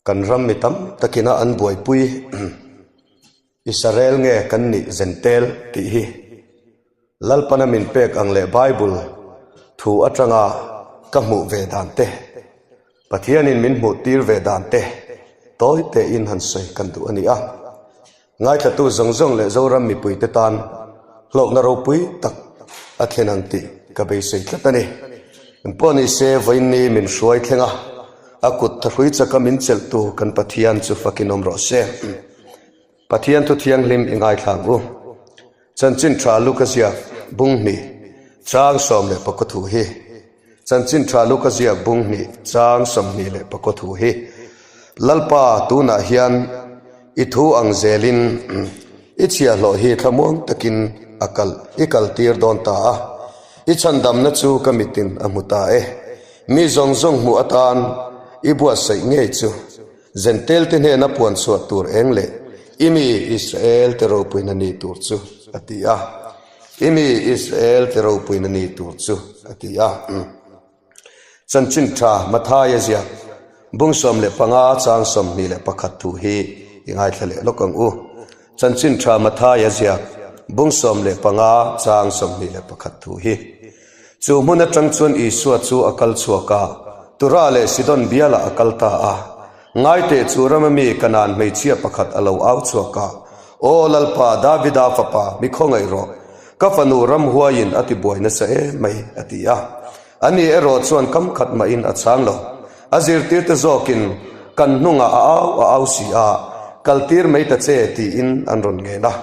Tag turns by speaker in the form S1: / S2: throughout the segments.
S1: Kan ram mi tam takina an buaipui Israel nge kan nih zentel tih hi Lalpana min pek ang leh Bible thu atanga ka hmuh ve dan te, Pathianin min hmuh tir ve dan te tawi tein han sawi kan duh a ni a. Ngaithlatu zawng zawng leh Zoram mipuite tan hlawkna ropui tak a thlen ang tih ka beisei tlat a ni. Engpawh ni se vawiinni min hruai thleng a, a kut thahrui chaka min chelhtu kan Pathian chu fakin awm rawh se. Pathian thu thianghlim i ngaithla ang u. Chanchin tha Luka ziak bung hnih chang 14 thu hi. Chanchin tha Luka ziak bung hnih chang 24 thu hi. Lalpa tunah hian i thu ang zelin i chhiahhlawh hi thlamuang takin a kal i kaltir dawn ta a. I chhandamna chu ka mitin a hmu ta e. Mi zawng zawng hmuh atan i buatsaih ngei chu. Zentel te hnena puan chhuah tur eng leh i mi Israel te ropuina ni tur chu a ti a. I mi Israel te ropuina ni tur chu a ti a. Chanchin tha Mathaia ziak bung 15 chang 21 thu hi i ngaithla leh lawk ang u. Chanchin tha Mathaia ziak bung 15 chang 21 thu hi. Chu hmun atang chuan Isua chu a kal chhuak a, Tura leh Sidon bialah a kal ta a. Ngaiteh chu rama mi Kanaan hmeichhia pakhat a lo au chhuak a, Aw Lalpa, Davida fapa, mi khawngaih rawh. Ka fanu ramhuaiin a tibuai nasa em mai, a ti a. Ani erawh chuan kam khat mahin a chhang lo. A zirtirte zawkin, Kan hnungah a au a au si a, kaltir mai ta che, tiin an rawn ngen a.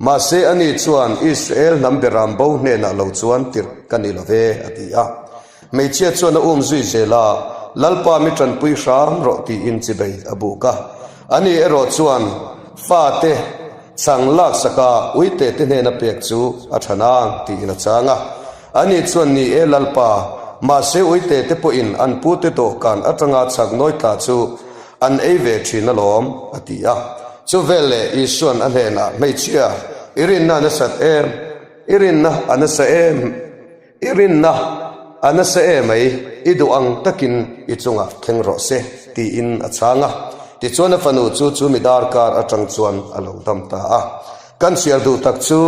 S1: Mahse ani chuan, Israel hnam beram bo hnenah lo chuan tirh ka ni lo ve, a ti a. Hmeichhia chuan a um zui zel a, Lalpa mi tanpui hram rawh tiin chibei a buk a. Ani erawh chuan fate chhang laksaka uite te hnena pek chu a tha nang tiin a chang a. Ani chuan, Ni e Lalpa, mahse uite te pawhin an pute dawhkan atanga chhak nawi tla chu An ei ve thin alawm, a ti a. Chuvel leh Isua'n a hnenah, Hmeichhia, i rinna a nasat em? I rinna a nasa em? I rinna a nasa em mai? I duh ang takin i chungah thleng rawh se, tiin a chhang a. Tichuan a fanu chu chu mi darkar atang chuan a lo dam ta a. Kan chhiar duh tak chu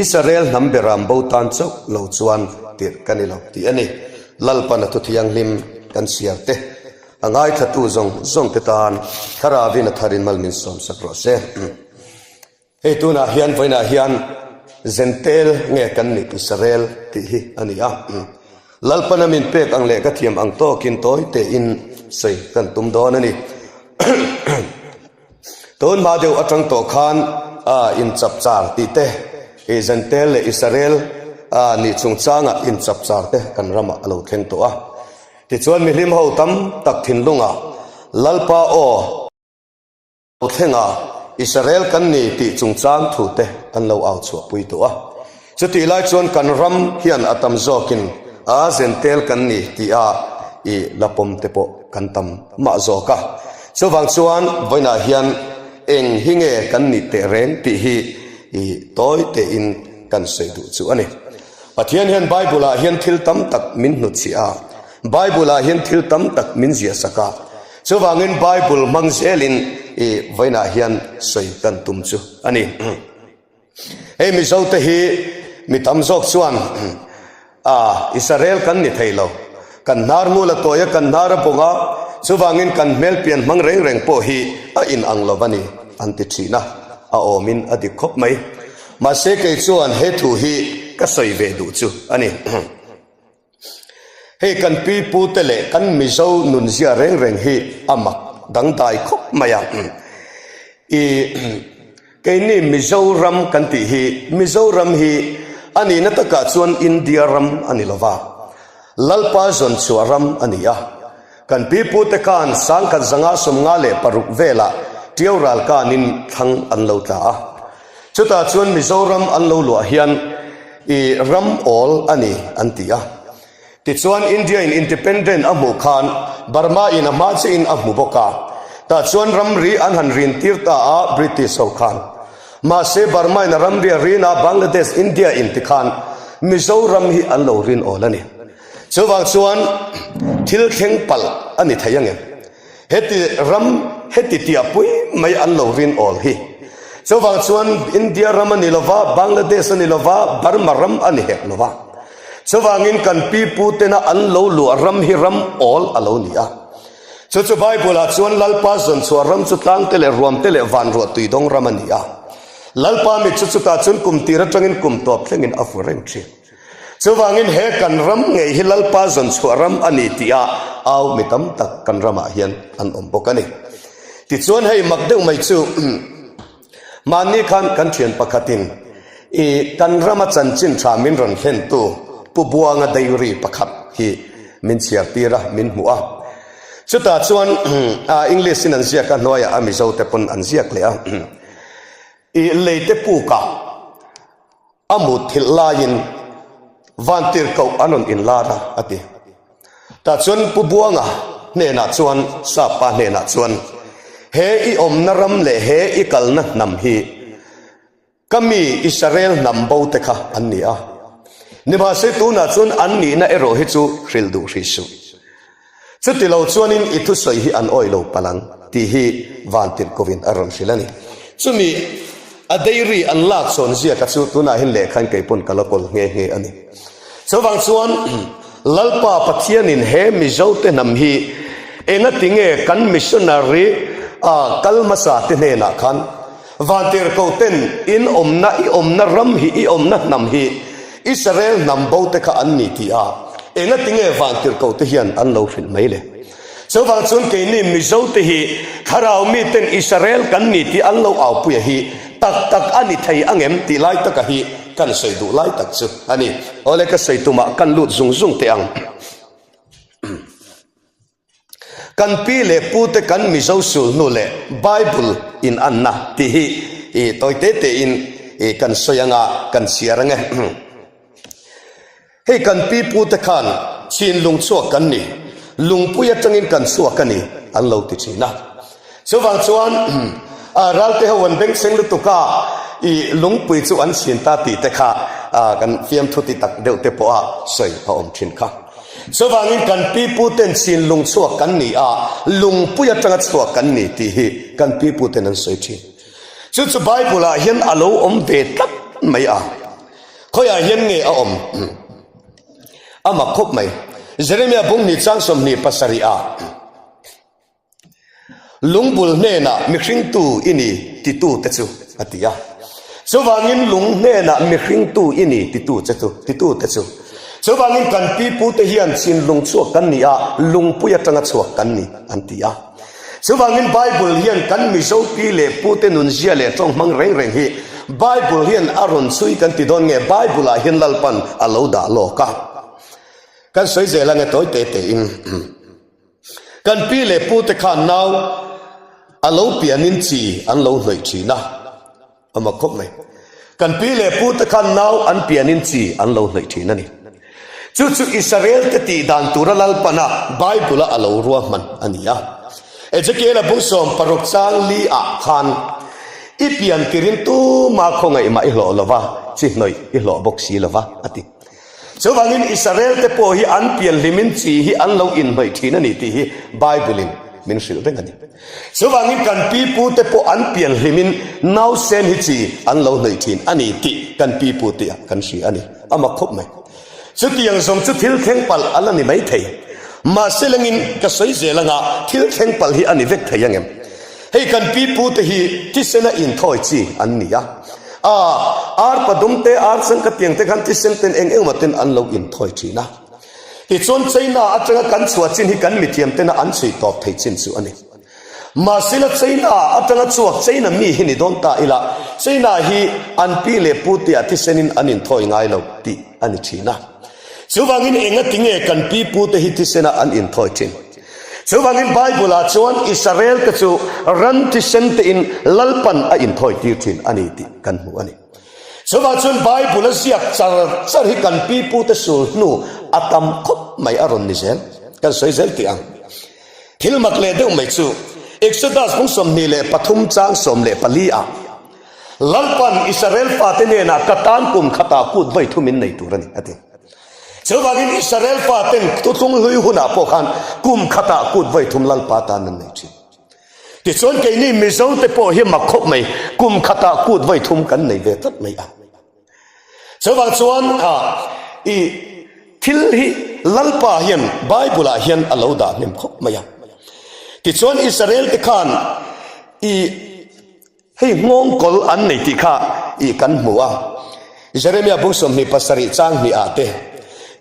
S1: Israel hnam beram bo tan chauh lo chuan tirh ka ni lo tih a ni. Lalpan a thu thianghlim kan chhiar te, a ngaithlatu zawng zawng te tan Thlarauin a tharin mal min sawmsak rawh se. Hei tunah hian vawiinah hian Zentel nge kan nih Israel tih hi a ni a. Lalpan a min pek ang leh ka thiam ang tawkin tawi tein sawi kan tum dawn a ni. Tun hma deuh atang tawh khan inchapchar tih te, Zentel leh Israel nih chungchanga inchapchar te kan ramah a lo thleng tawh a. Tichuan mihlim ho tam tak thinlungah Lalpa aw thlenga Israel kan ni tih chungchang thu te an lo au chhuahpui tawh a. Chutih lai chuan kan ram hian a tam zawkin a zentel kan ni tih a i la pawm te pawh kan tam mah zawk a. Chuvang chuan vawiinah hian eng hi nge kan nih teh reng tih hi i tawi tein kan sawi duh chu a ni. Pathian hian Bible ah hian thil tam tak min hnutchhiah a, Bible ah hian thil tam tak min ziahsak a, chuvangin Bible hmang zelin i vawiinah hian sawi kan tum chu a ni. Hei Mizo te hi mi tam zawk chuan a Israel kan ni thei lo, kan hnar ngul a tawi a, kan hnar a bawng a, chuvangin kan hmel pian hmang reng reng pawh hi a inang lo a ni an ti thin a, a awmin a dik khawp mai. Mahse kei chuan he thu hi ka sawi ve duh chu a ni. Hei kan pi pu te leh kan Mizo nunzia reng reng hi a mak dangdai khawp mai a. I keini Mizoram kan tih hi Mizoram hi a nihna takah chuan India ram a ni lova, Lalpa zawnchhuah ram a ni a. Kan pi pu te khan 1956 velah Tiau ral kanin thlang an lo tla a. Chutah chuan Mizoram an lo luah hian i ram awl a ni an ti a. Tichuan India in independent a hmuh khan Burma in a hma chiahin a hmu bawk a. Tah chuan ramri an han rin tir ta a British ho khan. Mahse Burma in a ramri a rin a Bangladesh India in ti khan Mizoram hi an lo rin awl a ni. Chuvang chuan thil thleng palh a ni thei ang em? Heti ram heti tiah pui mai an lo rin awl hi. Chuvang chuan India ram a ni lova, Bangladesh a ni lova, Burma ram a ni hek lova. Chuvangin kan pi pu tena an lo luah ram hi ram awl a lo ni a. Chu chu Bible ah chuan Lalpa zawnchhuah ram chu tlangte leh ruamte leh vanruah tuidawng ram a ni a. Lalpa mit chu chutah chuan kum tir atangin kum tawp thlengin a fu reng thin. Chuvangin he kan ram ngei hi Lalpa zawnchhuah ram a ni tih a au mi tam tak kan ramah hian an awm bawk a ni. Tichuan hei mak deuh mai chu mahni khan kan thian pakhatin i kan rama chanchin tha min rawn hlentu Pu Buanga diary pakhat hi min chhiar tir a, min hmuh a. Chutah chuan English in an ziak a, hnuaiah a Mizo te pawn an ziak leh a. I leite pukah A mutthilh laiin Vantirhkoh an rawn inlar a, a ti. Tah chuan Pu Buanga hnenah chuan, Sap pa hnenah chuan, He i awmna ram leh he i kalna hnam hi ka mi Israel hnam bo te kha an ni a. Nimahse tunah chuan an nihna erawh hi chu hrilh duh hrih suh. Chuti lo chuanin i thusawi hi an awih lo palh ang tih hi Vantirhkovin a rawn hrilh a ni. Chumi a dairy an lak chhawn ziaka chu tunah hian lehkhain kei pawn ka la kawl nghe nghe a ni. Chuvang chuan Lalpa Pathianin he Mizote hnam hi engati nge kan missionary a kal hmasa te hnenah khan Vantirhkoten in awmna i awmna ram hi i awmna hnam hi Israel hnam bo te kha an ni tih a, engati nge Vantirhkoh te hian an lo hrilh mai le? Chuvang chuan keini Mizo te hi Thlarau mi ten Israel kan ni tih an lo aupuia hi tak tak a ni thei angem tih lai taka hi kan sawi duh lai tak chu a ni. Awle ka sawi tumah kan lut zung zung teh ang. Kan pi leh pu te kan Mizo sulhnu leh Bible in anna tih hi i tawi te te in i kan sawi anga kan chhiar ange. Hei kan pi pu te khan chin lung chhuak kan ni, lungpui atangin kan chhuak a ni an lo ti thin a. Chuvang chuan ralte ho an bengchheng lutuk a, i lungpui chu an chhin ta tih te kha kan fiamthu ti tak deuh te pawh a sawi a awm thin kha. Chuvangin kan pipu ten chin lung chhuak kan ni a, lungpui atanga chhuak kan ni tih hi kan pipu ten an sawi thin. Chu chu Bible ah hian a lo awm ve tlat mai a. Khawiah hian nge a awm? A mak khawp mai. Jeremia bunghnih chang 27 ah. Lungbul hnenah mihringtu i ni titu te chu a ti a. Chuvangin lung hnenah mihringtu i ni titu che chu titu te chu. Chuvangin kan pipute hian chinlung chhuak kan ni a, lungpui atanga chhuak kan ni an ti a. Chuvangin Bible hian kan Mizo pi leh pute nunzia leh tawng hmang reng reng hi Bible hian a rawn chhui kan ti dawn nge Bible ah hian Lalpan a lo dah lawk a. Kan sawi zel ange tawi te tein. Kan pi leh pu te khan nau a lo pianin chi an lo hnawih thin a, a mak khawp mai. Kan pi leh pu te khan nau an pianin chi an lo hnawih thin a ni. Chu chu Israel te tih dan tura Lalpana Bible-a a lo ruahman a ni a. Ezekiel-a bung 60 chang li ah khan i pian tirin tuma khawngaih mah i hlawh lova, chi hnawih i hlawh bawk si lova, a ti. Chuvangin Israel-te pawh hi an pian hlimin chi hi an lo inhnawih thin a ni tih hi Bible-in min hrilh reng a ni. Chuvangin kan pipute pawh an pian hlimin nausen hi chi an lo hnawih thin a ni tih kan pipute ah kan hria a ni. A mak khawp mai. Chutiang zawng chu thil thleng palh a la ni mai thei. Mahse lengin ka sawi zel anga thil thleng palh hi a ni vek thei angem? Hei kan pi pu te hi thisena inthawi chi an ni a. A, arpa dum te, ar changka tiang te khan thisen ten eng engemaw ten an lo inthawi thin a. Tichuan China atanga kan chhuah chin hi kan mithiam tena an chhui tawp thei chin chu a ni. Mahsela China atanga chhuak China mi hi ni dawn ta ila, China hi an pi leh pu te ah thisenin an inthawi ngai lo tih a ni thin a. Chuvangin engatinge kan pi pu te hi thisena an inthawi thin? Chuvangin Bible-ah chuan Israel-te chu ran thisen tein Lalpan a inthawitir thin a ni tih kan hmu a ni. Chuvang chuan Bible-a ziak char char hi kan pipute sul hnu a tam khawp mai a rawn ni zel. Kan sawi zel tih ang. Thil mak leh deuh mai chu Exodus bung 23 chang 14 ah Lalpan Israel fate hnenah ka tan kum khatah kut vawi thum in nei tur a ni a ti. Chuvangin Israel faten thuthlung hlui hunah pawh khan kum khatah kut vawi thum Lalpa tan an nei thin. Tichuan keini Mizote pawh hi mak khawp mai, kum khatah kut vawi thum kan nei ve tlat mai a. Chuvang chuan i thil hi Lalpa hian Bible ah hian a lo dah hnem khawp mai a. Tichuan Israel te khan i hei nghawngkawl an nei tih kha i kan hmu a. Jeremia bung 27 chang hnih ah te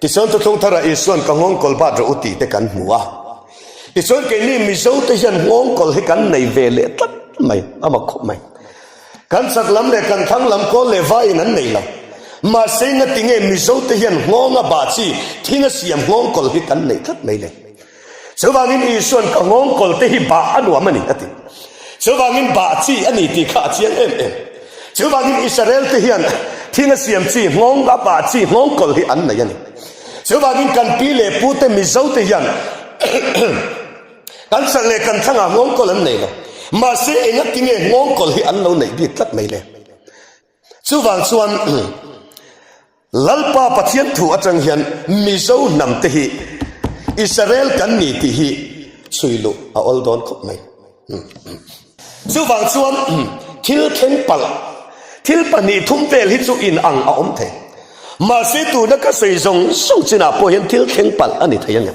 S1: tichuan thuthlung tharah Isuan ka nghawngkawl bat rawh u tih te kan hmu a. Tichuan keini Mizo te hian nghawngkawl hi kan nei ve leh tlat mai, a mak khawp mai. Kan chak lam leh kan thlang lam kawl leh vaiin an nei lo. Mahse ngati nge Mizo te hian nghawnga bah chi thing a siam nghawngkawl hi kan neih tlat mai le. Chuvangin Isuan ka nghawngkawl te hi bah a nuam a ni a ti. Chuvangin bah chi a ni tih kha a chiang em em. Chuvangin Israel te hian thing a siam chi nghawnga bah chi nghawngkawl hi an nei a ni. Chuvangin kan pi leh pu te Mizo te hian Kan chak leh kan thlangah nghawngkawl an nei lo. Mahse engati nge nghawngkawl hi an lo neih bik tlat mai le? Chuvang chuan Lalpa Pathian thu atang hian Mizo hnam te hi Israel kan ni tih hi chhui luh a awl dawn khawp mai. Chuvang chuan thil thleng palh, thil pahnih thum vel hi chu in ang a awm thei. Mahse tuna ka sawi zawng zawng chinah pawh hian thil thleng palh a ni thei a ni.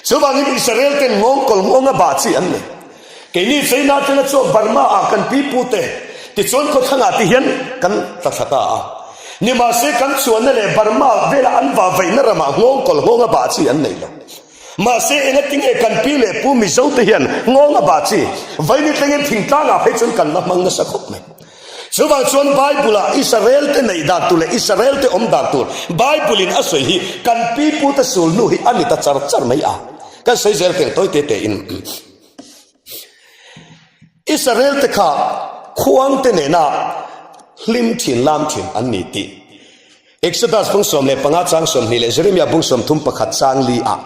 S1: Chuvangin Israel ten nghawngkawl nghawnga bah chi an nei. Keini China atanga chuak Burma ah kan pi pu te tichuan khawthlangah ti hian kan tla thla ta a. Nimahse kan chuanna leh Burma vela an vahvaihna ramah nghawngkawl nghawnga bah chi an nei lo. Mahse engati nge kan pi leh pu Mizo te hian nghawng a bah chi vaini tlengin thingtlangah phei chuan kan la hmang nasa khawp mai. Chuvang chuan Bible ah Israel te neih dan tur leh Israel te awm dan tur Bible in a sawi hi kan pi pu te sul hnu hi a ni ta char char mai a. Kan sawi zel teng tawi te te in. Israel te kha khuang te nena hlim thin lam thin an ni tih Exodus bung 15 chang 20 leh Jeremia bung 31 chang li ah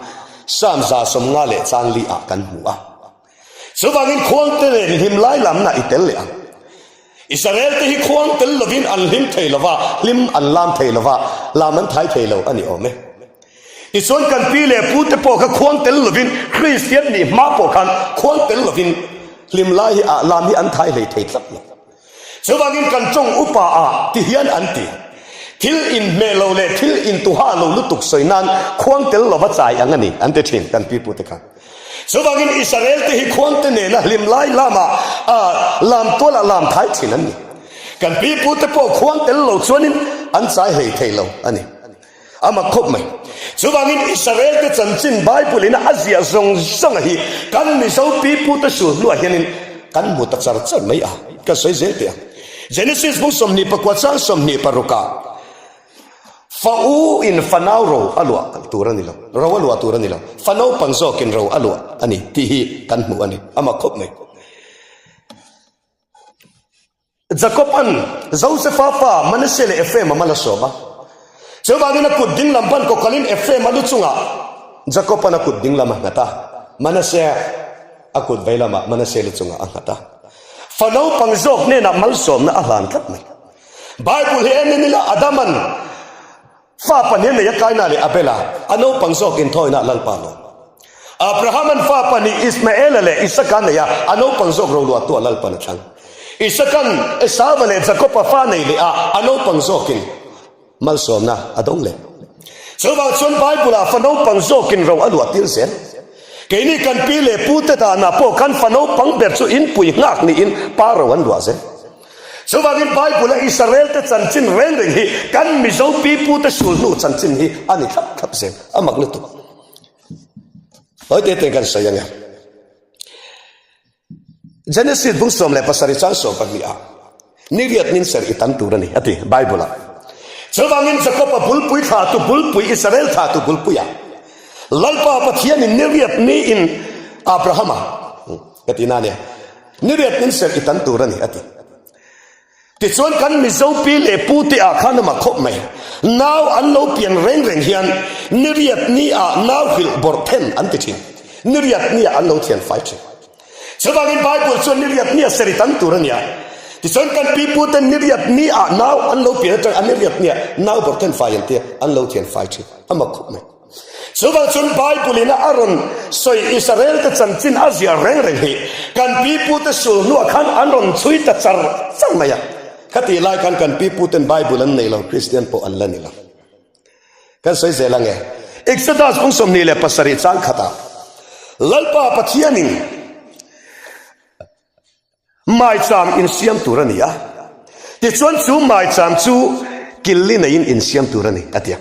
S1: Psalm 150 leh chang li ah kan hmu a. Chuvangin khuang te nen hlim lai lamna i tel leh ang. Israel te hi khuang tel lovin an hlim thei lova, hlim an lam thei lova, lam an thai thei lo a ni awm e. Tichuan kan pi leh pu te pawh kha khuang tel lovin Kristian nih hma pawh khan khuang tel lovin hlim lai hi ah lam hi an thai hlei thei tlat lo. Chuvangin kan tawng upa ah ti hian an ti. Thil inhmeh lo leh thil intuha lo lutuk sawi nan khuang tel lova chai ang a ni an ti thin kan pi pu te khan. Chuvangin Israel te hi khuang te nena hlim lai lama lam tualah lam thai thin an ni. Kan pi pu te pawh khuang tel lo chuanin an chai hlei thei lo a ni. A mak khawp mai. Chuvangin Israel te chanchin Bible in a ziah zawng zawng hi kan Mizo pipute sul hnuah hianin kan hmu ta char char mai a. Ka sawi zel teh ang. Genesis bung 29 chang 26 ah Fa u in fanau ro a luah tur a ni lo. Ro a luah tur a ni lo. Fa naupang zawkin ro a luah a ni tih hi kan hmu a ni. A mak khawp mai. Jakob-a'n Josefa fa Manasseh leh Ephraim-a mal a sawm a. Chuvangin a kut dinglam ban kawkalin Ephraim-a lu chungah Jakob-a'n a kut dinglam a nghat a, Manasseh a kut veilamah Manasseh lu chungah a nghat a. Fa naupang zawk hnenah malsawmna a hlan tlat mai. Bible hi en en ila Adama'n Fa pahnih a nei a Kaina leh Abela, a naupang zawk inthawina Lalpa lawm. Abrahama'n fa pahnih Ismaela leh Isaka a nei a, a naupang zawk roluahtu a Lalpa'n a thlang. Isaka'n Esauva leh Jakoba fa nei leh a, a naupang zawkin malsawmna a dawng leh. Chuvang chuan Bible-ah fa naupang zawkin ro a luah tir zel. Keini kan pi leh pute danah pawh khan fa naupang ber chu inpui nghak niin pa ro an luah zel. Chuvangin Bible-a Israel-te chanchin reng reng hi kan Mizo pipute sulhnu chanchin hi a ni thlap thlap zel. A mak lutuk. Hawi te te kan sawi ang e. Genesis bung 17 chang 12 ah ni riat nin ser i tan tur a ni a ti Bible-ah. Chuvangin Jacob-a bulpui thlahtu bulpui Israel thlahtu bulpuiah Lalpa Pathianin ni riat ni in Abrahama ka ti na nia. Ni riat min serh i tan tur a ni, a ti. Tichuan kan Mizo pi leh pu te ah khan a mak khawp mai. Nau an lo pian reng reng hian ni riat ni ah nau hrilh bawrh then an ti thin. Ni riat ni ah an lo thian fai thin. Chuvangin Bible chuan ni riat ni a serh i tan tur a nia. Tichuan kan pi pu ten ni riat ni ah nau an lo pian atang an ni riat ni ah nau bawrh then fai an tia an lo thian fai thin a mak khawp mai. Chuvang chuan Bible in a rawn sawi Israel te chanchin a ziah reng reng hi kan pi pu te sul hnuah khan an rawn chhui ta char char mai a. Khatih lai khan kan pi pu ten Bible an nei lo, Kristian pawh an la ni lo. Kan sawi zel ange. Exodus bung 27 chang khatah Lalpa Pathianin maicham insiam tur a ni a, tichuan chu maicham chu killi neiin insiam tur a ni a ti a.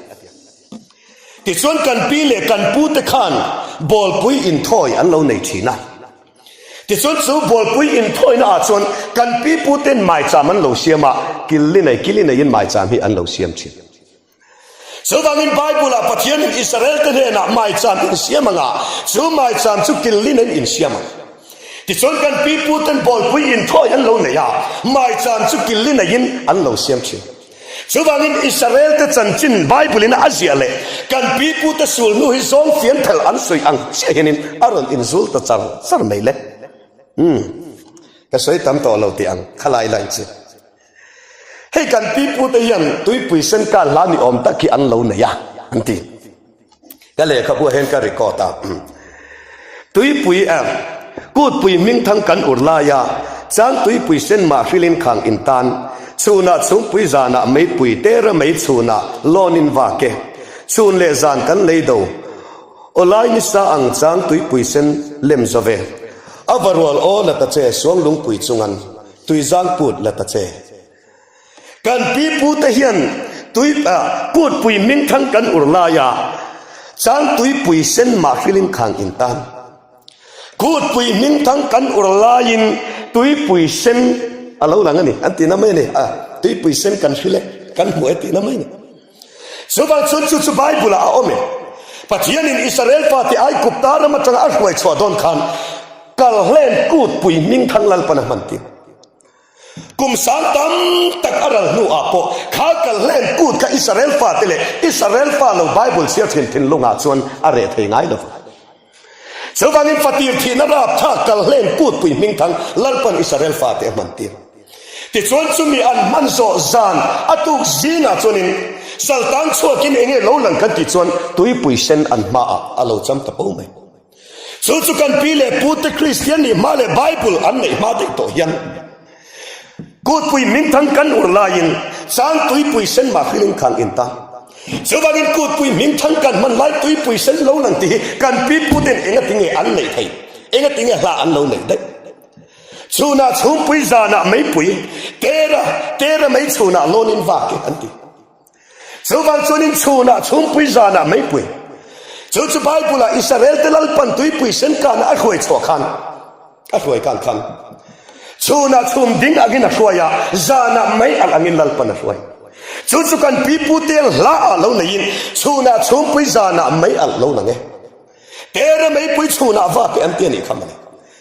S1: Tichuan kan pi leh kan pute khan bawlpui inthawi an lo nei thin a. Tichuan chu bawlpui inthawina ah chuan kan pi puten maicham an lo siam a, killi nei killi neiin maicham hi an lo siam thin. Chuvangin Bible-ah Pathianin Israel-te hnenah maicham insiam anga, chu maicham chu killin an insiam ang. Tichuan kan pi puten bawlpui inthawi an lo nei a, maicham chu killi neiin an lo siam thin. Chuvangin Israel-te chanchin Bible-in a ziah leh kan pi pute sulhnu hi zawng fian phel an sawi ang chiah hianin a rawn inzul ta char char mai le. Umm, ka sawi tam tawh lo tih ang khalai line chu. Hei kan pipute hian tuipui sen kar hla ni awm tak hi an lo nei a, an ti. Ka lehkhabu ah hian ka record a. Tuipui eh, kutpui hmingthang kan ur lai a, chang tuipui sen mah hrilin khang in tan, chhunah chhungpui zanah meipui tera mei chhunah lawnin vak e, chhun leh zan kan lei do, awlai nisa ang chang tuipui sen lem zove, a varual aw la ta che suanglungpui chungan. Tui zang put la ta che. Kan pi pu te hian tui put pui hming thang kan ur lai a, chang tui pui sen mah hrilin khang in tan. Kut pui hming thang kan ur laiin tui pui sen a lo lang a ni, an ti na mai a ni. A, tui pui sen kan hril e, kan hmu e tih na mai a ni. Chuvang chuan chu chu Bible ah a awm e. Pathianin Israel fate Aigupta ram atanga a hruai chhuah dawn khan kal hlen kut pui hming thang Lalpan a hman tir. Kum sang tam tak a ral hnu ah pawh kha kal hlen kut kha Israel fate leh Israel fa lo Bible chhiar thin thinlungah chuan a reh thei ngai lo. Chuvangin fatir thihna rapthlak kal hlen kutpui hmingthang Lalpan Israel fate a hmantir. Tichuan chumi an hman zawh zan a tuk zingah chuanin saltang chhuakin enge lo lang kan tih chuan tuipui sen an hmaah a lo cham ta po mai. Chu chu kan pi leh pute Kristian nih hma leh Bible an neih hma daih tawh hian Kutpui hmingthang kan ur laiin chang tuipui sen mah hrilin khan in ta. Chuvangin kutpui hmingthang kan hman lai tuipui sen lo lang tih hi kan pipute'n engatinge an neih theih, engatinge hla an lo neih daih. Chhunah chhungpui zanah meipui, tera, tera mei chhunah lawnin vak e an ti. Chuvang chuanin chhunah chhungpui zanah meipui. Chu chu Bible-ah Israel-te Lalpan tuipui sen kana a hruai chhuah khan, a hruai khan khan chhunah chhum ding angin a hruai a, zanah mei alh angin Lalpan a hruai. Chu chu kan pi pute hla ah lo neiin chhunah chhungpui zanah mei alh lo lang e. Tera meipui chhunah va te an ti a nih kha mawle.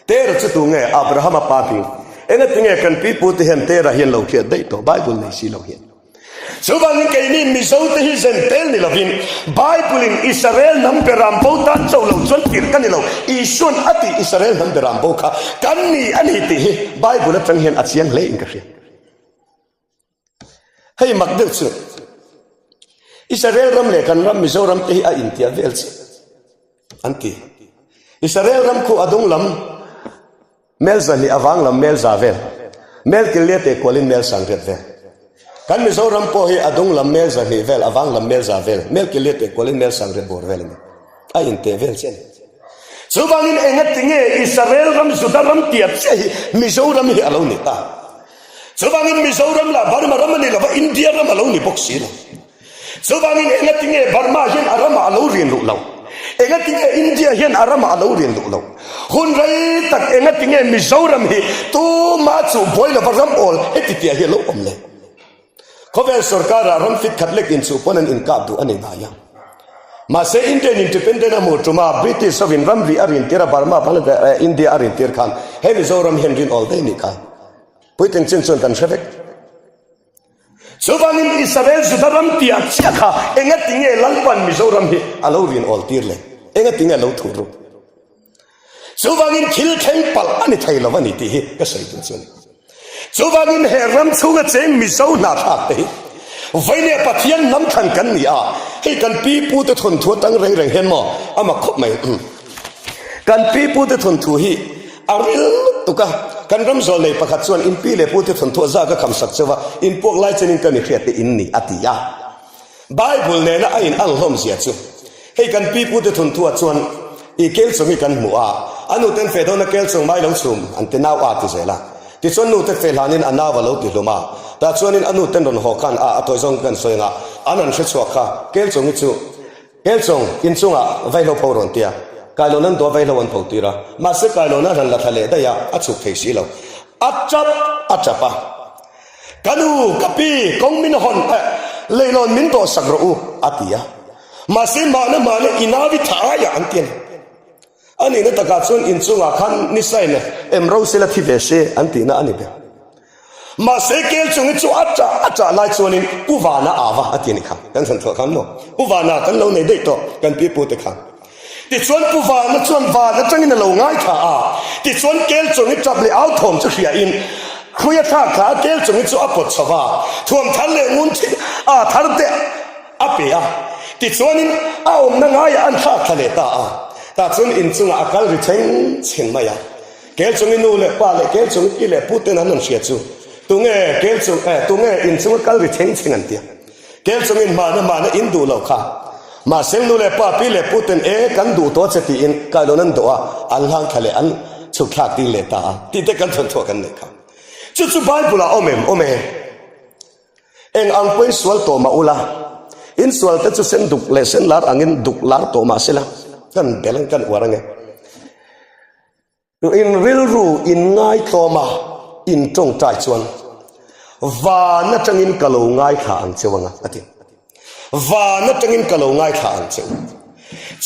S1: Tera chu tu nge? Abrahama pa hming. Engatinge kan pi pute hian Tera hi an lo hriat daih tawh Bible nei si lo hian. Chuvangin keini Mizote hi zen tel ni lovin Bible-in Israel hnam beram bo tan cho lo chuan tirh ka ni lo, Isua'n a tih Israel hnam beram bo kha kan ni a ni tih hi Bible atang hian a chiang hle in ka hria. Hei mak deuh chu Israel ram leh kan ram Mizoram te hi a intiah vel chiah an ti. Israel ram khu a dung lam Mel zahnih a vang lam mel za vel, mel kil lia teh kualin mel sang riat vel. Kan Mizoram pawh hi a dung lam mel zahnih vel, a vang lam mel za vel, mel kil lia teh kualin mel sang riat bawr vel a ni. A inteh vel chiah a ni. Chuvangin engatinge Israel ram Juda ram tiah chiah hi Mizoram hi a lo ni ta? Chuvangin Mizoram lah Burma ram a ni lova, India ram a lo ni bawk si lo. Chuvangin engatinge Burma hian a ramah a lo rian luh lo? Engatinge India hian a ramah a lo rian luh lo? Hun rei tak engatinge Mizoram hi tuma chuh buai lova ram awl heti tia hi a lo awm le? Khawvel sorkarah ram fit khat lek inchuh pawn an inkap duh a ni ngai a. Mahse Indian independent a hmuh tuma British hovin ramri a rintir a Burma Bangladesh India a rintir khan he Mizoram hian rin awl daih a nih kha. Puitling chin chuan kan hre vek. Chuvangin Israel Juda ram tiah chiah kha engatinge Lalpan Mizoram hi a lo rin awl tir le? Engatinge a lo thuh ruk? Chuvangin thil thleng palh a ni thei lo a ni tih hi ka sawi duh chu a ni. Chuvangin he ram chhunga cheng Mizo hnahthlak te hi Vawinia Pathian hnam thlan kan ni a, hei kan pi pu te thawnthu atang reng reng hian maw a mak khawp mai. Kan pi pu te thawnthu hi a ril lutuk a, kan ram zawl nei pakhat chuan in pi leh pu te thawnthu a zak a kham sak cheu a, in puak lai chenin ka mi hriat te in ni a ti a. Bible nena a in ang hlawm zia chu hei kan pi pu te thawnthu ah chuan i kel chung hi kan hmu a, a nu ten feh dawn a kel chung mai lo chhum an ti nau a ti zel a, tichuan nu te feh hlanin a nau a lo ti hlum a, tah chuanin a nu ten rawn haw khan a a tawi zawng kan sawi anga an han hre chhuak kha kel chung hi chu kel chung in chungah vaihlo pho rawn tia kailawn an dawh vaihlo an pho tir a, mahse kailawn a han la thla leh daih a a chhuk thei si lo a tap a tap a. Ka nu, ka pi, kawng min hawn eh, leilawn min dawhsak rawh u, a ti a. Mahse, mahna mahna i nau i tha aiah an ti a ni. A nihna takah chuan inchungah khan nisain em ro sela thi ve se an tihna a ni ber. Mahse, kel chung hi chu a ṭah a ṭah lai chuanin Pu Vana ava a ti a ni kha. Kan thlan thuah khan maw? Pu Vana kan lo nei daih tawh, kan pi pu te khan. Tichuan Pu Vana chuan van atangin a lo ngaithla a, tichuan kel chungi tap leh au thawm chu hriain hrui a thlak thla a, kel chungi chu a pawt chho va, thuam thar leh ngun thil a thar te a pe a, tichuanin a awmna ngaiah an thlak thla leh ta a, tah chuan inchungah a kal ri chheng chheng mai a, kel chungi nu leh pa leh kel chungi pi leh pu ten an rawn hria chu tunge kel chung eh tunge inchunga kal ri chheng chheng an ti a. Kel chungin hmana hmana in duh loh kha. Mahse nu leh pa, pi leh pu ten e kan duh tawh che tiin kailawn an dawh a, an hlang thla leh an chhuk thlak tir leh ta a tih te kan chhawn chhuah kan neih kha. Chu chu Bible ah awm em? Awm e. Eng ang pawhin sual tawh mah ula, in sual te chu sen duk leh sen lar angin duk lar tawh mah sela, kan bel ang kan uar ange. In rilru in ngaitlawm a, in tawngtai chuan van atangin ka lo ngaithla ang cheu anga, a ti. Van atangin ka lo ngaithla ang cheu.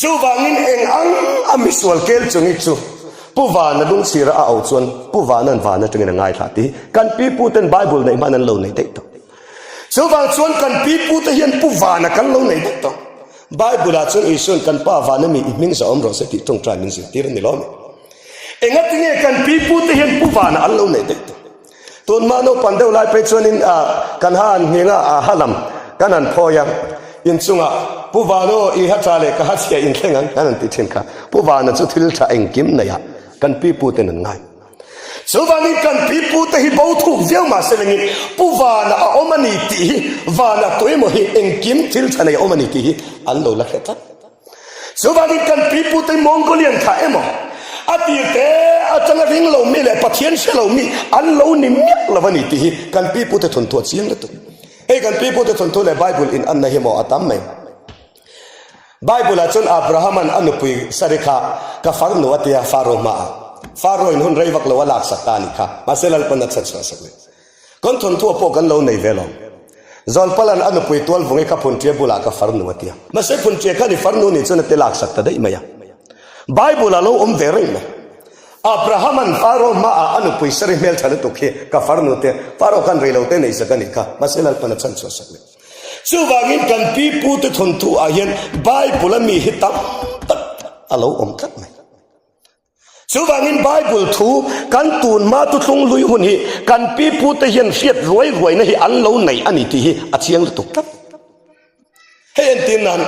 S1: Chuvangin eng ang a misual kel chungi chu Pu Vana lungchhira a au chuan Pu Vana'n van atangin a ngaithla tih hi kan pipu ten Bible neih hman an lo nei daih tawh. Chuvang chuan kan pipu te hian Pu Vana kan lo nei daih tawh. Bible ah chuan Isua'n kan Pa vana mi i hming zahawm rawh se tih tawngtai min zirtir a ni lawm e. Engatinge kan pi pu te hian Pu Vana an lo neih daih tawh? Tunhma naupang deuh lai phei chuanin kan ha an nghing a, a ha lam kan han phawi a, inchungah Pu Vana aw i ha tha leh ka ha chhia inthleng ang kan han ti thin kha. Pu Vana chu thil tha engkim neihah kan pi pu ten an ngai. Chuvangin kan pipute hi bo thuk viau mah se lengin Pu Vana a awm a ni tih hi, Vana tu emaw hi engkim thil tha nei a awm a ni tih hi an lo la hre tlat. Chuvangin kan pipute hi Mongolian thlah emaw, a tir te atanga ring lo mi leh Pathian hre lo mi an lo ni miah lo a ni tih hi kan pipute thawnthu a chiang lutuk. Hei kan pipute thawnthu leh Bible inanna hi maw a tam mai. Bible ah chuan Abraham-a'n a nupui Sari kha ka farnu a tia Faro hmaah Faro in hun rei vak lo a laksak ta a nih kha. Mahse Lalpan a chhat chhuah sak leh. Kan thawnthu pawh kan lo nei ve lo. Zawlpala'n a nupui Tualvungi kha Phunṭia bulah ka farnu a tia. Mahse Phunṭia khan i farnu nih chuan a ti laksak ta daih mai a. Bible ah lo awm ve reng mai. Abraham-a'n Faro hmaah a nupui Sari hmelṭha lutuk hi ka farnu te Faro khan rei lo te nei sak a nih kha. Mahse Lalpan a chhan chhuah sak leh. Chuvangin kan pi pute thawnthu ah hian Bible a mi hi tam tak a lo awm tlat mai. Chuvangin Bible thu kan tun hma thuthlung hlui hun hi kan pi pute hian hriat ruai ruaina hi an lo nei a ni tih hi a chiang lutuk tlat. Hei entir nan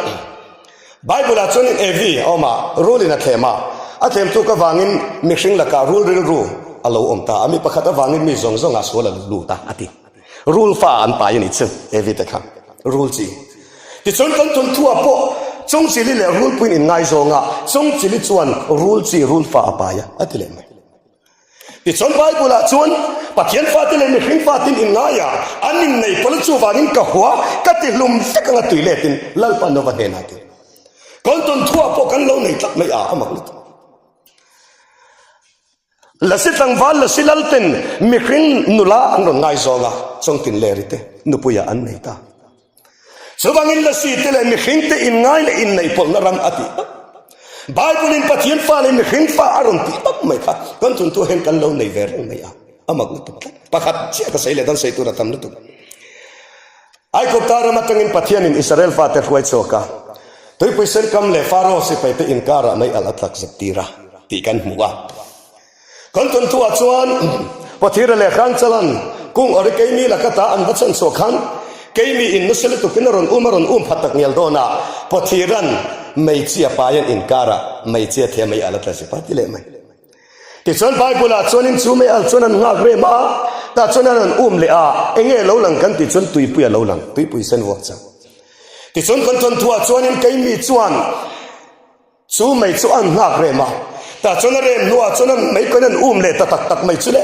S1: Bible ah chuanin Evi a awm a, rul in a thlem a, a thlem tuk avangin mihring lakah rul rilru a lo awm ta a, mi pakhat avangin mi zawng zawngah sual a lo lut a, a ti. Rul fa an pai a nih chu Evi te kha rul chi. Tichuan kan thawnthu ah pawh Chungchili leh Rulpuiin in ngaizawng a, Chungchili chuan rul chi rul fa a pai a, a ti leh mai. Tichuan Bible ah chuan Pathian fate leh mihring fatin in ngai a, an innei pawlh a chuvangin ka hua ka ti hlum vek anga tui letin Lalpa Nova hnenah ti. Kan thawnthu ah pawh kan lo nei tlat mai a, a mak lutuk. Lasi tlangval Lasi lal ten mihring nula an rawn ngaizawng a, Chawngtinleri te nupuiah an nei ta. Chuvangin Lasi te leh mihring te inngai leh inneih pawlhna ram a tih tak. Bible in Pathian fa leh mihring fa a rawn tih tak mai kha kan thuntu hian kan lo nei ve reng mai a, a mak lutuk tlat. Pakhat chiah ka sawi leh dan sawi tur a tam lutuk. Aigupta ram atangin Pathianin Israel fate hruai chhuak a, tuipui senkam leh Faro sipaite inkarah mei alh a tlak zep tir a tih kan hmu a. Kan thawnthuah chuan. Pathira leh Hrangchalan kung awri keimi laka ta an va chhan chhuah khan keimi in nasa lutukin a rawn um a rawn um phat tak ngial dawn a, Pathiran meichia paian inkarah meichia thia mei al a tla zip a ti leh mai. Tichuan Bible ah chuanin chu mei al chuan an nghak rem a, tah chuan an rawn um leh a, enge lo lang kan tih chuan tuipui a lo lang, tuipui sen vuak chang. Tichuan kan thawnthuah chuanin keimi chuan Chu mei chu an nghak rem a, tah chuan a rem hnuah chuan an mei kawn an um leh ta tak tak mai chu le.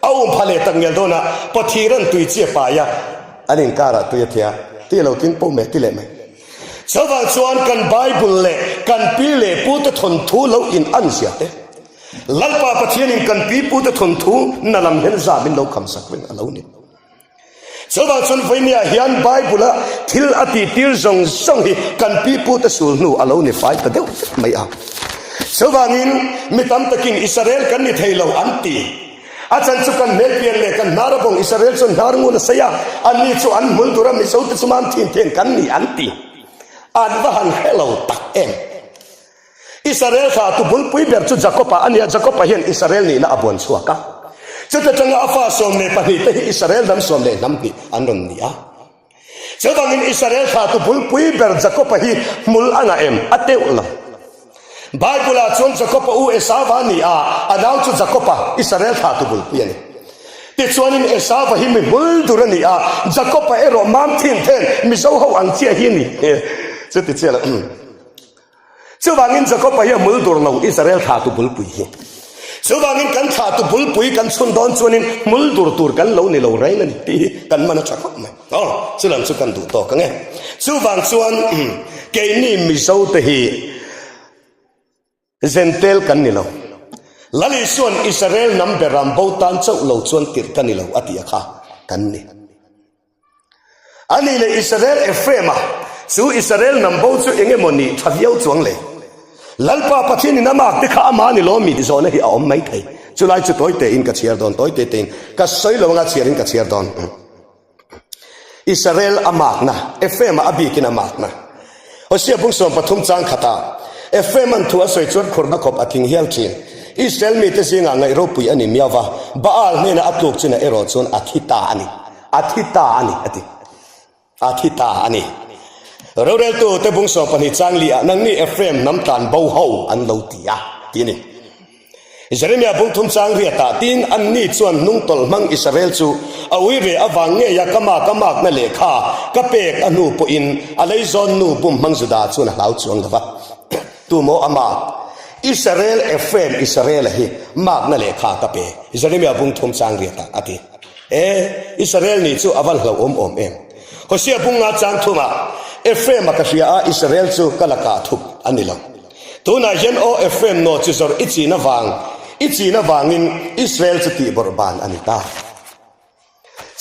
S1: A um pha leh tak ngial dawn a, Pathir an tui chi a pai a, an inkarah tui a thia, tui a lo tling po mai, ti leh mai. Chuvang chuan kan Bible leh kan pi leh pute thawnthu lo in an zia te, Lalpa Pathianin kan pi pute thawnthu na lam hian zam in lo kham sak reng a lo ni. Chuvang chuan vawinia hian Bible-a thil a tihtir zawng zawng hi kan pipute sul hnu a lo ni fai ta deuh vek mai a. Chuvangin mi tam takin Israel kan ni thei lo an ti. A chan chu kan hmelpian leh kan hnar a bawng Israel chuan hnar ngun a sawi a, anni chu an hmul tur a Mizote chu mam thin then kan ni an ti. An va han hre lo tak em! Israel thlahtu bulpui ber chu Jakob-a a ni a, Jakob-a hian Israel nihna a buan chhuak a. Chuta tanga a fa 12 te hi Israel hnam 12 an rawn ni a. Chuvangin Israel thlahtu bulpui ber Jakob-a hi hmul a ngah em? A teuh lo. Bible-ah chuan Jakob-a u Esauva a ni a, a nau chu Jakob-a, Israel thlahtu bulpui a ni. Tichuanin Esauva hi mi hmul dur a ni a, Jakob-a erawh mam thin then Mizo ho ang chiah hi a ni. Chuti chiah lo. Chuvangin Jakob-a hi a hmul dur lo, Israel thlahtu bulpui hi. Chuvangin kan thlahtu bulpui kan chhun dawn chuanin hmul dur tur kan lo ni lo reng a ni tih hi kan man a tha khawp mai. Aw, chulam chu kan duh tawk ang e. Chuvang chuan keini Mizote hi Zentel kan ni lo. Lal Isua'n Israel hnam beram bo tan chauh lo chuan tirh ka ni lo a tih a kha kan ni. A nih leh Israel Ephraim-a chu Israel hnam bo chu eng emaw nih tha viau chuang le? Lalpa Pathianin a mak te kha amah ni lawm mi ti zawhna hi a awm mai thei. Chulai chu tawi tein ka chhiar dawn, tawi te tein ka sawi lo anga chhiarin ka chhiar dawn. Israel a makna, Ephraim-a a bikin a makna. Hosea bung 13 chang khatah Ephraim-a'n thu a sawi chuan khurna khawp a tling hial thin. Israel mite zingah ngaih ropui a ni miau va, Baal hnena a tluk chinah erawh chuan a thi ta a ni. A thi ta a ni, a ti. A thi ta a ni. Roreltu te bung 12 chang li ah nangni Ephraim hnam tlan bo ho an lo ti a, ti a ni. Jeremia bung thum chang riat ah tin anni chuan hnungtawlh hmang Israel chu a ui ve avang ngei a ka mak a makna lehkha ka pek a hnu pawhin a leizawn nu bum hmang Juda chuan a hlau chuang lo va. Tumaw a mak? Israel Ephraim Israel-a hi makna lehkha ka pe, Jeremia bung thum chang riat ah a ti. E, Israel nih chu a van hlauhawm awm em? Hosea bung nga chang thumah, Ephraim-a ka hria a, Israel chu ka lakah thup a ni lo. Tunah hian aw Ephraim naw chi zawrh i chin avang, i chin avangin Israel chu tihbawrh ban a ni ta.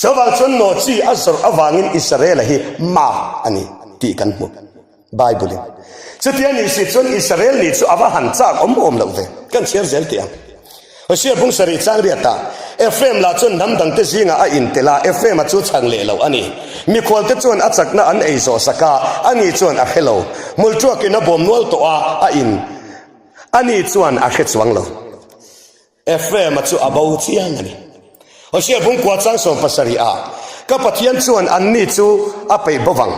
S1: Chuvang chuan naw chi a zawrh avangin Israel-a hi mak a ni tih kan hmu. Bible-in. Chutia nih si chuan Israel nih chu a va han chak awm awm loh ve. Kan chhiar zel teh ang. Hosea bung sarih chang riatah Ephraim lah chuan hnam dangte zingah a intelh a, Ephraim-a chu chhan leh loh a ni. Mikhualte chuan a chakna an ei zawh sak a, ani chuan a hre lo. Hmulṭuakin a bawm nual tawh a, a in. Ani chuan a hre chuang lo. Ephraim-a chu a bo chiang a ni. Hosea bungkua chang 70 ah, Ka Pathian chuan anni chu a peih bo vang,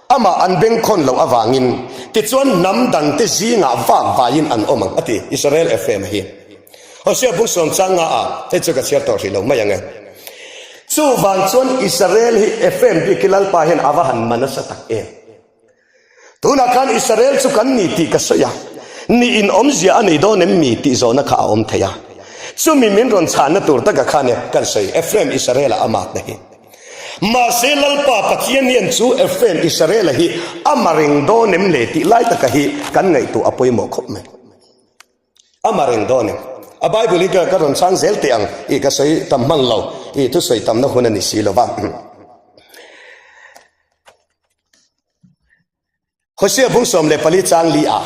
S1: amah an bengkhawn loh avangin, tichuan hnam dangte zingah vak vaiin an awm ang, a ti, Israel Ephraim-a hi. Hosea bung sawm chang nga ah, hei chu ka chhiar tawh hrih lo mai ang e. Chuvang chuan Israel hi Ephraim bik hi Lalpa hian a va han ma nasa tak em! Tunah khan Israel chu kan ni tih ka sawi a, ni in awmzia a nei dawn em mi tih zawhna kha a awm thei a. Chumi min rawn chhanna tur taka khan e kan sawi Ephraim Israel-a a makna hi. Mahse Lalpa Pathian hian chu Ephraim Israel-a hi a ma reng dawn em le tih lai taka hi kan ngaihtuah a pawimawh khawp mai. A ma reng dawn em? A Bible hi ka rawn chhang zel teh ang i ka sawi tam hman lo i thusawi tamna hun a ni si lo va. Hosea bung 14 chang li ah,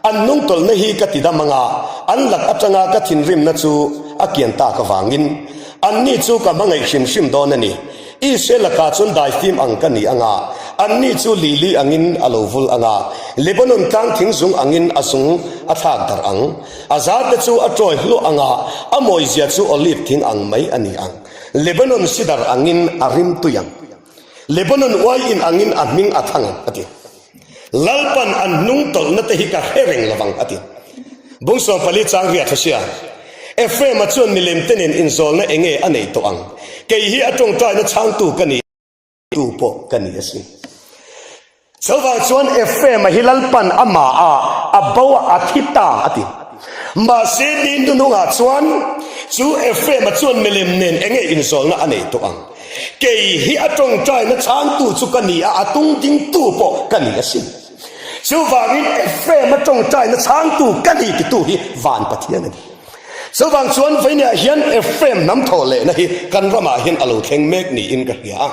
S1: An hnungtawlhna hi ka ti dam anga, an lak atanga ka thinrimna chu a kian tak avangin, anni chu ka hmangaih hrim hrim dawn a ni. Israel lakah chuan daifim ang ka ni anga, Anni chu lili angin a lo vul ang a, Lebanon tlang thing zung angin a zung a thlak darh ang. A zarte chu a tawi hluah ang a, a mawizia chu olive thing ang mai a ni ang. Lebanon sidar angin a rim tui ang. Lebanon uaiin angin a hming a thang ang, a ti. Lalpan an hnung tawlhna te hi ka hre reng lo vang, a ti. Bung 14 chang riat hresia, Ephraim-a chuan milem te nen inzawlna enge a neih tawh ang? Kei hi a tawngtaina chhangtu ka ni tu pawh ka ni asin. Chuvang chuan Ephraim-a hi Lalpan amah a a bo a, a thi ta, a ti. Mahse ni hnunungah chuan chu Ephraim-a chuan milem nen enge inzawlna a neih tawh ang? Kei hi a tawngtaina chhangtu chu ka ni a, a tung dingtu pawh ka ni asin. Chuvangin Ephraim-a tawngtaina chhangtu ka ni titu hi van Pathian a ni. Chuvang chuan vawinia hian Ephraim hnam thawh lehna hi kan ramah hian a lo thleng mek niin ka hria a.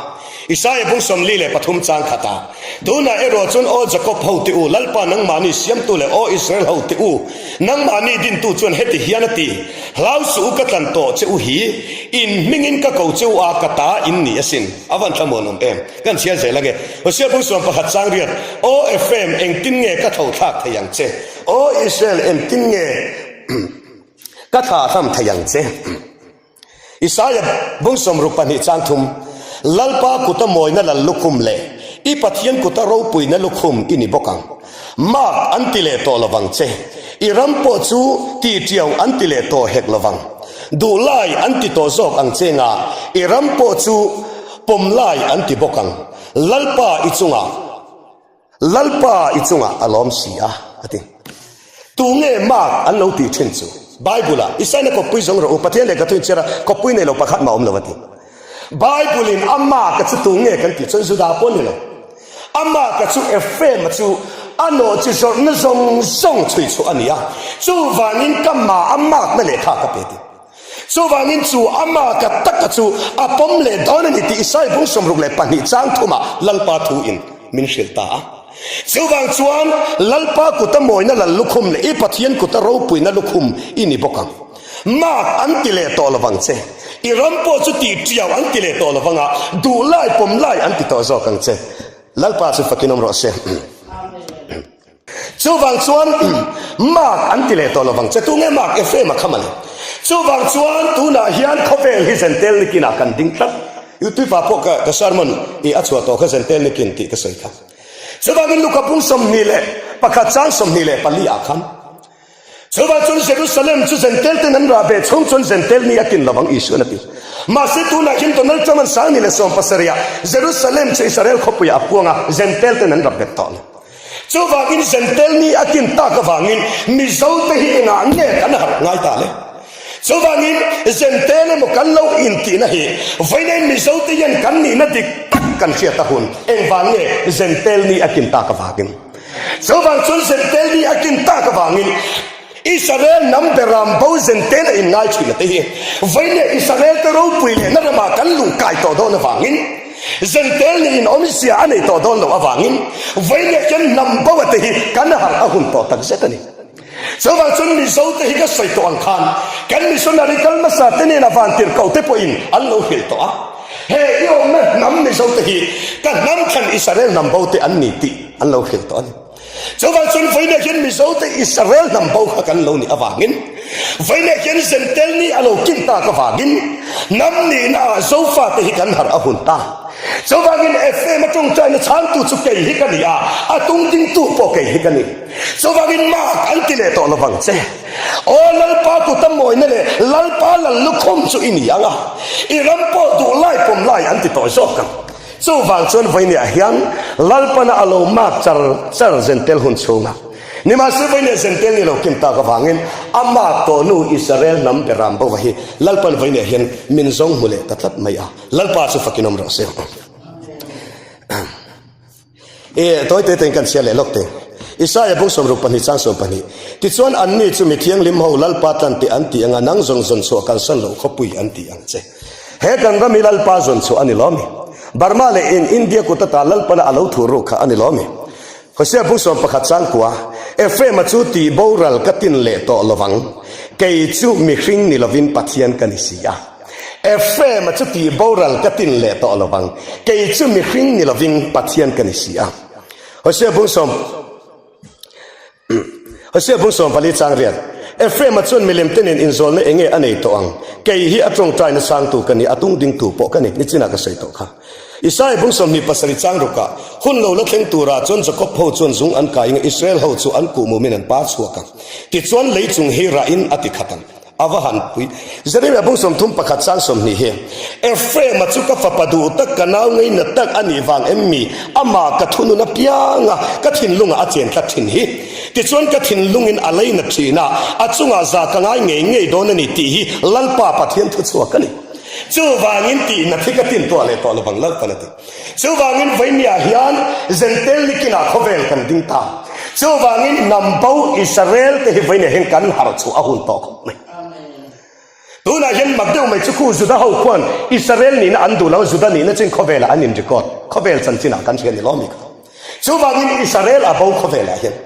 S1: Isaia bung 43 chang khatah, Tunah erawh chuan aw Jakob ho te u, Lalpa nangmahni siamtu leh aw Israel ho te u, nangmahni dintu chuan heti hian a ti, Hlau suh u ka tlan tawh che u hi, in hmingin ka ko che u a, ka ta in ni asin. A van thlamuan awm em? Kan chhiar zel ange. Hosea bung suam pakhat chang riat, Aw Ephraim, engtin nge ka tho thlak thei ang che? Aw Israel, engtin nge ka thla hlam thei ang che? Isaia bung 62 chang thum, Lalpa kuta mawina lal lukhum leh i Pathian kuta ropuina lukhum i ni bawk ang. Mark an ti leh tawh lovang che. I ram pawh chu ti tiau an ti leh tawh hek lovang. Duh lai an ti tawh zawk ang che nga, i ram pawh chu pawm lai an ti bawk ang. Lalpa i chungah. Lalpa i chungah a lawm si a, a ti. Tu nge mark an lo tih thin chu? Bible-ah, Isaina kawppui zawng rawh u, Pathian lehkha thu inchhiar a, kawppui nei lo pakhat mah awm lo, a ti. Bible-in a mark-a chu tu nge kan tih chuan Juda pawh a ni lo. A mark-a chu Ephraim-a chu a nawh chi zawrhna zawng zawng chhui chhuah a ni a, chuvangin ka ma a mark-na lehkha ka pe a ti. Chuvangin chu ama ka taka chu a pawm leh dawn a ni tih Isai bung 62 chang thumah Lalpa thu in min hrilh ta a. Chuvang chuan Lalpa kuta mawina lal lukhum leh i Pathian kuta ropuina lukhum i ni bawk ang. Mark an ti leh tawh lovang che. I ram pawh chu tih tiau an ti leh tawh lovang a, duh lai pawm lai an ti tawh zawk ang che. Lalpa chu fakin awm rawh se. Chuvang chuan Mark an ti leh tawh lovang che. Tunge Mark? Ephraim-a kha mawle. Chuvang chuan tunah hian khawvel hi Zentel nikinah kan ding tlat. Youtube ah pawh ka ka sermon i a chhuah tawh kha Zentel nikin tih ka sawi kha. Chuvangin Luka pung 21 chang 24 ah khan Chuvang chuan Jerusalem chu Zentel ten an rah ve chhung chuan Zentel ni a kin lovang Isuan a ti. Mahse tunah hian Donald Trump an 2017 ah Jerusalem chu Israel khawpuiah a puang a, Zentel ten an rap bet tawh lo. Chuvangin Zentel ni a kin tak avangin Mizo te hi engah nge kan harh ngai ta le? Chuvangin Zentel emaw kan lo intihna hi vawiin Mizo te hian kan nihna dik tak kan hriat a hun. Engvang nge Zentel ni a kin tak avangin? Chuvang chuan Zentel ni a kin tak avangin Israel hnam beram bo Zentel a inngai thin a te hi vawiin Israel te ropui lehna ramah kan luh kai tawh dawn avangin Zentel ni in awmzia a nei tawh dawn loh avangin vawiin hian hnam bo a te hi kan harh a hun tawh tak zet a ni. Chuvang chuan Mizo te hi ka sawi tawh ang khan kan missionary kal hmasa te nena vantirhkoh te pawhin an lo hrilh tawh a, he i awmna hnam Mizo te hi ka hnam thlan Israel hnam bo te an ni tih an lo hrilh tawh a ni. Chuvang chuan vawiinah hian Mizo te Israel hnam bo kha kan lo nih avangin vawiinah hian Zentel ni a lo kin tak avangin hnam nihna ah Zofa te hi kan harh a hun ta. Chuvangin Ephraim a tawngtaina chhangtu chu kei hi ka ni a, a tungdingtu pawh kei hi ka ni. Chuvangin Mark an ti leh tawh lovang che. Aw Lalpa kuta mawina leh Lalpa lal lukhum chu i ni ang a, i ram pawh duh lai pawm lai an ti tawh zawk ang. Chuvang chuan vawinia hian Lalpana a lo mark char char zentel hun chhunga. Nimahse vawinia zentel ni lo kim tak avangin a mark tawh nu Israel hnam beram bova hi Lalpan vawinia hian min zawng hmu leh ta tlat mai a. Lalpa chu fakin awm rawh se. E, tawi te tein kan chhiar leh lawk te. Isaia bung 62 chang 12. Tichuan anni chu mi thianghlim ho Lalpa tlan teh an ti anga nang zawn zawn chhuah kan san loh khawpui an ti ang che. He kan ram hi Lalpa zawn chhuah a ni lo mi? Burma leh in India kut ata Lalpana a lo thur ruk kha a ni lo mi? Hosea bung 11 chang kua, Ephraim-a chu tih boral ka tin leh tawh lovang, kei chu mihring ni lovin Pathian ka ni si a. Ephraim-a chu tih boral ka tin leh tawh lo vang, kei chu mihring ni lovin Pathian ka ni si a. Hosea bungsawm Hosea bungsawm pali chang riat, Ephraim-a chuan milem te nen inzawlna eng nge a nei tawh ang? Kei hi a tawngtaina sangtu ka ni, a tungdingtu pawh ka ni, nichinah ka sawi tawh kha. Isaia bung 27 chang rukah, Hun lo la thleng turah chuan Jakob ho chuan zung an kai anga Israel ho chu an kuhmumin an pa chhuak ang. Tichuan lei chung hi rahin a ti khat ang. A va han pui. Jeremia bung 31 chang 20 hi, Ephraim-a chu ka fapa duh tak, ka nau ngaina tak a nih vang em mi? Amah ka thunun apiang a, ka thinlungah a chen tlat thin hi. Tichuan ka thinlungin a leina thin a, a chungah za ka ngai ngei ngei dawn a ni tih hi Lalpa Pathian thuchhuak a ni. Chuvangin tihna thi ka tin tuah leh tawh lovang Lalpan a ti. Chuvangin Vainia hian Zentel nikinah khawvel kan ding ta. Chuvangin hnam bo Israel te hi Vainia hian kan harh chhuah a hun tawh khawp mai. Tunah hian mak deuh mai chu khu Juda ho khuan Israel nihna an duh lo, Juda nihna chin khawvelah an in record. Khawvel chanchinah kan hria ni lawm i kha. Chuvangin Israel a bo khawvelah hian.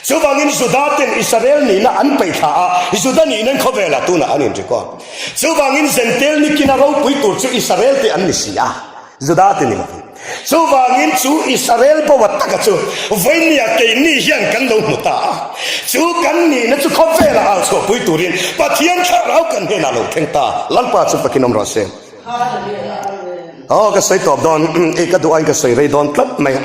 S1: Chuvangin Juda ten Israel nihna an peih thla a, Juda nihna khawvelah tunah an in record. Chuvangin Zentel nikina ropui tur chu Israel te an ni si a, Juda te ni lovin. Chuvangin chu Israel bo a taka chu vawinia keini hian kan lo hmu ta a, chu kan nihna chu khawvelah au chhuahpui turin Pathian thlarau kan hnenah lo thleng ta. Lalpa chu fakin awm rawh se. Aw ka sawi tawp dawn, i ka duh aiin ka sawi rei dawn tlat mai.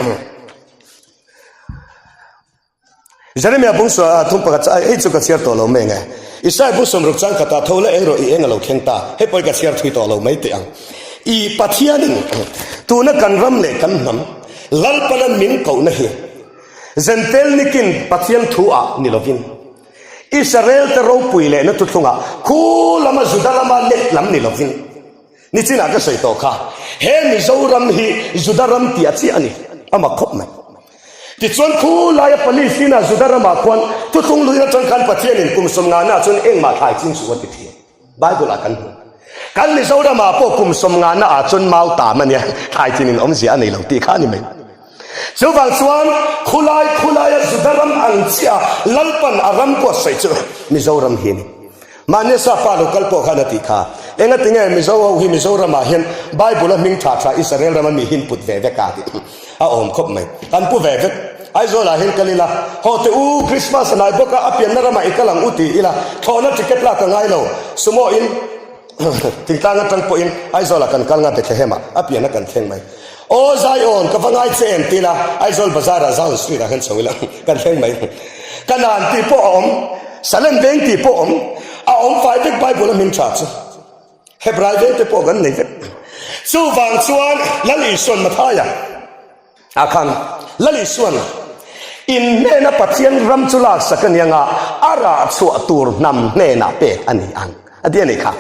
S1: Jeremia bung thum pakhat chu hei chu ka chhiar tawh lo mai ang e. Isaiah bung 60 chang khatah tho la eng rawh i eng a lo thleng ta, hei pawh hi ka chhiar thui tawh lo mai teh ang. I Pathianin tuna kan ram leh kan hnam Lalpana min kohna hi Zentel nikin Pathian thu ah ni lovin Israel te ropui lehna thuthlungah khu lama Juda lama let lam ni lovin Nichinah ka sawi tawh kha, he Mizoram hi Juda ram tih a chiah a ni, a mak khawp mai. Tichuan khu laia Palestina Juda ramah khuan thuthlung luin atang khan Pathianin kum sawmngana chuan engmah thlai ching suh a ti thin. Bible ah kan hmu. Kan Mizoramah pawh kum sawmngana ah chuan mau tam a nia, thlai chinin awmzia a nei lo tih kha a ni mai. Chuvang chuan khulai khulaia Juda ram ang chiah Lalpan a ram buatsaih chu Mizoram hi a ni. Mahni sa pa lo kal pawh khan a tih kha. Engati nge Mizo ho hi Mizoramah hian Bible a hming tha tha Israel rama mi hin put ve vek a tih a awm khawp mai. Kan pu ve vek. Aizawlah hian kal ila, haw teh u, Christmas a nai bawk a, a pianna ramah i kal ang u ti ila, thlawhna ticket lak a ngai lo. Sumo in Thingtlang atang pawhin Aizawlah kan kal nga Bethlehem-ah a pianna kan thleng mai. Aw Zion, ka va ngai che em ti ila, Aizawl bazar-ah Zion Street-ah khan chho ila kan thleng mai. Kanaan tih pawh a awm, Salem veng tih pawh a awm, a awm fai vek Bible a hming tha chu. Hebrai veng te pawh kan nei vek. Chuvang chuan Lal Isuan Mathaia ah khan Lal Isuan in hnena Pathian ram chu laksak a ni anga a rah chhuah tur hnam hnenah pek a ni ang a ti a nih kha.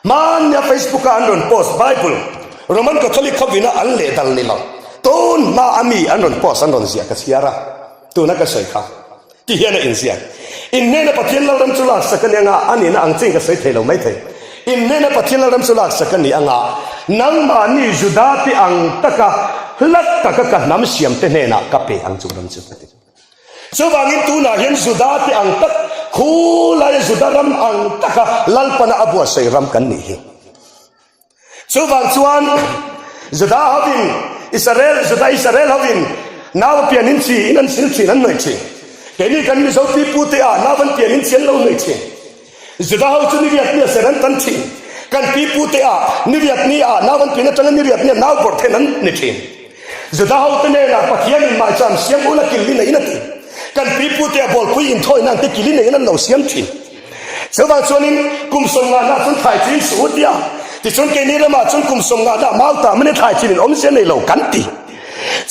S1: Hmania Facebook a an rawn post Bible Roman Catholic hovina an leh dal ni lo tun hma a mi an rawn post an rawn ziah ka chhiar a tuna ka sawi kha ti hian a inziak in hnena Pathian Lalram chu laksak a ni anga a nihna ang chin ka sawi thei lo mai thei in hnena Pathian Lalram chu laksak a ni anga nangmahni Juda te ang taka hlat taka ka hnam siam te hnenah ka pe ang chu ram chu ka ti. Chuvangin tunah hian Juda te ang tak, khulaia Juda ram ang taka Lalpana a buatsaih ram kan nih hi. Chuvang chuan Juda hovin, Israel, Juda Israel hovin nau a pian in chi in an sil thin, an hnawih thin. Keini kan Mizo pipute ah nau an pian in chi an lo hnawih thin. Juda ho chu niriat nia ser an tan thin. Kan pi pu te ah niriat ni ah nau an pian atanga niriat nia nau bawrh then an ni thin. Juda ho te hnenah Pathian in maicham siam ula kil li neiin a ti. Kan pi pu te ah bawlpui inthawi nan te kili neiin an lo siam thin. Chuvang chuanin kum 50 na chuan thlai chin suh u tia. Tichuan keini ramah chuan kum 50 na mau ta mane thlai chin in awmzia nei lo kan ti.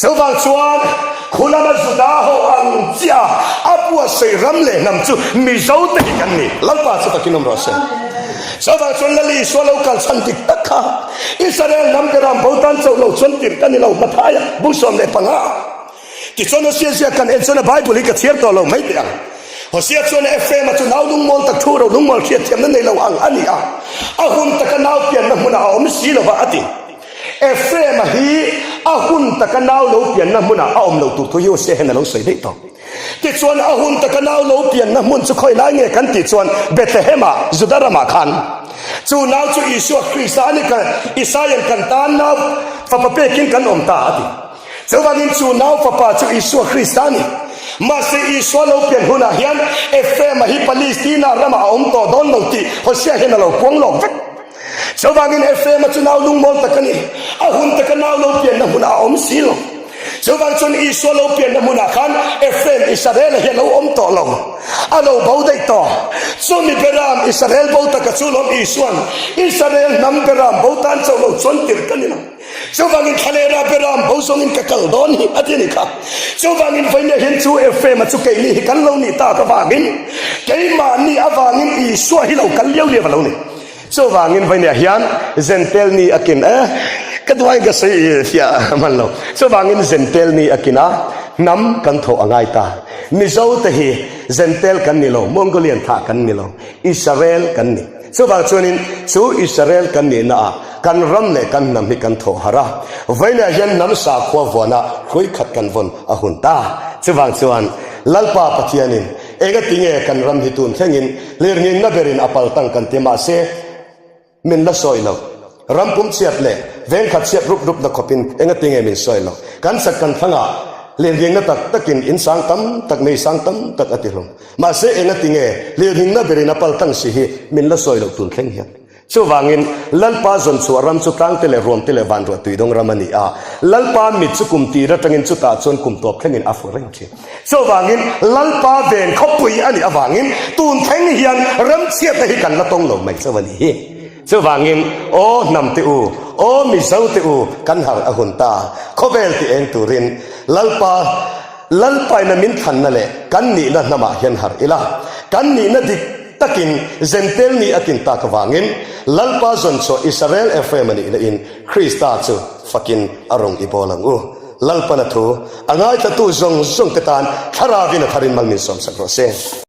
S1: Chuvang chuan khulama Juda ho ang chiah a buatsaih ram leh hnam chu Mizo te hi kan ni. Lalpa chu takin awm rawh se. Chuvang chuan Lali Isua lo kal chhan dik tak kha Israel hnam beram bo tan chauh lo chuan tirh ka ni lo Mathaia bung 15. Tichuan Hosea ziak kan en chuan a Bible hi ka chhiar tawh lo mai teh ang. Hosea chuan Ephraim-a chu nau lungmawl tak thu ro lungmawl hriatthiamna nei lo ang a ni a, a hun taka nau pianna hmunah a awm si lova a ti. Ephraim-a hi a hun taka nau lo pianna hmunah a awm lo tur thu hi Hosea hian a lo sawi daih tawh. Tichuan, a hun taka nau lo pianna hmun chu khawi lai nge kan tih chuan Bethlehem-ah, Juda ramah khan. Chu nau chu Isua Krista a ni ka Isaian kan tan nau fapa pekin kan awm ta a ti. Chuvangin chu nau fapa chu Isua Krista a ni. Mahse Isua lo pian hunah hian Ephraim-a hi Palestina ramah a awm tawh dawn lo tih Hosea hian a lo puang lawk vek. Chuvangin Ephraim-a chu nau lungmawl tak a ni. A hun taka nau lo pianna hmunah a awm si lo. Chuvang chuan Isua lo pianna hmunah khan Ephraim Israel-a hi a lo awm tawh lo. A lo bo daih tawh. Chumi beram Israel bo taka chu lawm Isua'n Israel hnam beram bo tan chauh lo chuan tirh ka ni lo. Chuvangin thlalera beram bo zawngin ka kal dawn hi a ti a ni kha. Chuvangin vawinia hian chu Ephraim-a chu keini hi kan lo nih tak avangin keimahni avangin Isua hi lo kal liau liau a lo ni. Chuvangin vawinia hian Zentel ni a kin e, ka duain ka sawi fiah hman lo. Chuvangin Zentel ni a kin a, hnam kan thawh a ngai ta. Mizo te hi Zentel kan ni lo, Mongolian thah kan ni lo, Israel kan ni. Chuvang chuanin chu Israel kan nihna ah kan ram leh kan hnam hi kan thawh harh a, vawiinah hian hnam sakhua vuana hrui khat kan vawn a hun ta. Chuvang chuan Lalpa Pathianin enga tinge kan ram hi tun thlengin lirnginna berin a paltang kan ti mahse min la sawi lo. Ram pum chhiat leh veng khat chhiat rup rupna khawpin enga tinge min sawi lo. Kan chak kan thlangah lirnginna tak takin in sang tam tak nei sang tam tak a ti hlawm. Mahse enga tinge lirnghingna berin a pal tang si hi min la sawi loh tun thleng hian. Chuvangin Lalpa zawn chhuah ram chu tlangte leh ruamte leh vanruah tuidawng ram a ni a, Lalpa mit chu kum tir atangin chutah chuan kum tawp thlengin a fu reng thin. Chuvangin Lalpa ven khawpui a nih avangin tun thleng hian ram chhiatna hi kan la tawng lo mai chauh a nih hi. Chuvangin aw hnamte u, aw Mizote u kan harh a hun ta, khawvel ti eng turin Lalpa, Lalpaina min thlanna leh kan nihna hnamah hian harh ila, kan nihna dik takin Zentel ni a kin tak avangin Lalpa zawn chhuah Israel Ephraim a nihna in Krista chu fakin a rawn i bawl ang u. Lalpana thu a ngaithlatu zawng zawng te tan Thlarauin a tharin mal min sawmsak rawh se.